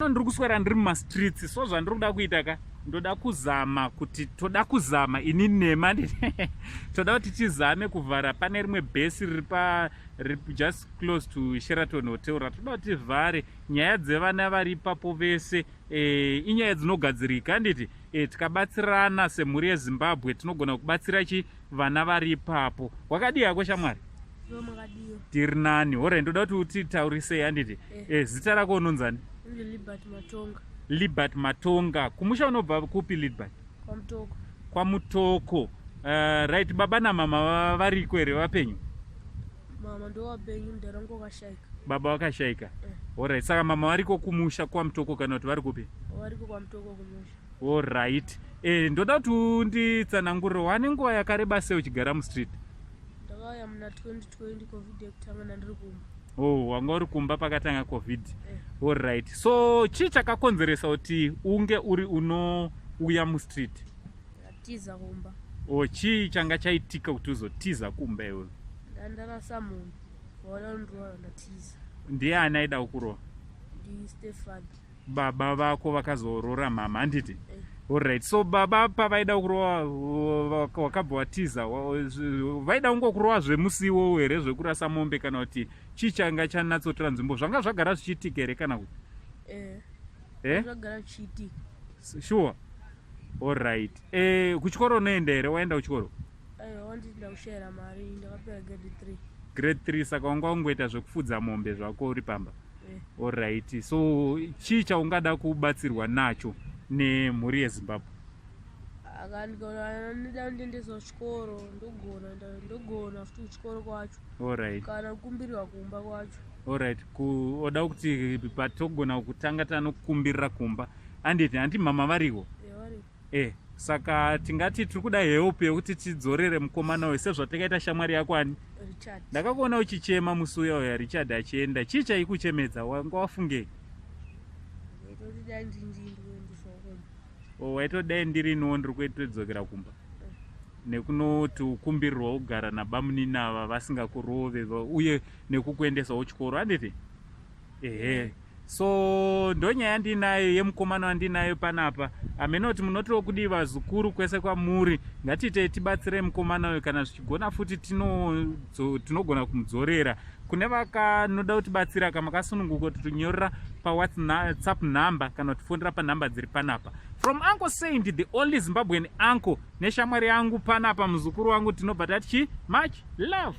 Mazuvano ndiri kuswera ndiri mumastreets, so zvandiri kuda kuita ka, ndoda kuzama kuti toda kuzama ini nema toda kuti tizame kuvhara pane rimwe bhesi riri pa just close to Sheraton Hotel ratoda kuti tivhare nyaya dzevana vari ipapo vese. Inyaya dzinogadzirika, handiti? Tikabatsirana semhuri yeZimbabwe tinogona kubatsira chi vana vari ipapo. Wakadii hako, shamwari? Tiri nani. Hore, ndoda kuti utitaurisei, handiti? Zita rako unonzani? Libert Matonga. Libert Matonga. Kumusha unobva kupi, Libert? KwaMutoko. KwaMutoko. Right, baba namama variko here, vapenyu? Mama ndowapenyu, mudhara wangu wakashaika. Baba vakashaika. Alright, saka mama variko kumusha kwaMutoko kana kuti vari kupi? Variko kwaMutoko kumusha. Alright, ndoda kuti unditsanangurire, wane nguva yakareba sei uchigara mustreet? Ndakauya muna 2020, COVID yekutanga, nandiri kumba. Oh, wanga uri kumba pakatanga COVID. Alright, so chii chakakonzeresa kuti unge uri unouya mustreet? Ndatiza kumba. O, chii changa chaitika kuti uzotiza kumba iwewe? Ndandarasa munhu waona undirova, ndatiza. Ndiani aida kukurova? NdiStefan. Baba vako vakazorora mama, handiti? Eh. Alright, so baba pavaida kurova wakabva watiza. Vaida kungokurova zvemusiwo here, zvekurasa mombe, kana kuti chii changa chanatsotora nzvimbo? Zvanga zvagara zvichiitika here kana kuti? Eh. Eh? Zvagara zvichiitika. Sure. Alright, kuchikoro unoenda here? Waenda kuchikoro? Aiwa, wanditi ndakushayira mari, ndakapera grade 3. Grade 3. Saka wanga wangoita zvekufudza mombe zvako uri pamba? Eh. Alright, so chii chaungada kubatsirwa nacho nemhuri yeZimbabwe? Akandikaona ndida ndiendesa kuchikoro, ndogona ndogona futi kuchikoro kwacho. Kana kukumbirirwa kumba kwacho. Alright, kuoda kuti patogona kutanga tanokumbirira kumba, handiti? Handi mama variko? Eh, variko. Saka tingati tiri kuda help yekuti tidzorere mukomana uyu sezvatakaita shamwari yako ani? Richard. Ndakakuona uchichema musi uya uya Richard achienda. Chii chaikuchemedza? Wanga wafungei? Ndaitoti dai ndindini kuendeswa kumba. O, waitodai ndiriniwo ndiri kuetodzokera kumba nekunoti ukumbirirwa kugara nabamunini ava vasingakurove uye nekukuendesawo chikoro, handiti? Ehe, so ndonyaya yandinayo yemukomana wandinayo panapa. Hamene kuti munotiwo kudii, vazukuru kwese kwamuri. Ngatiitei tibatsire mukomana uyu, kana zvichigona futi tinogona kumudzorera kune vakanoda kutibatsira. Kana makasununguka kuti tinyorera paWhatsApp number kana kutifonera panhamba dziri panapa. From Uncle Saint, the only Zimbabwean uncle, neshamwari yangu panapa, muzukuru wangu, tinobva tati chi much love.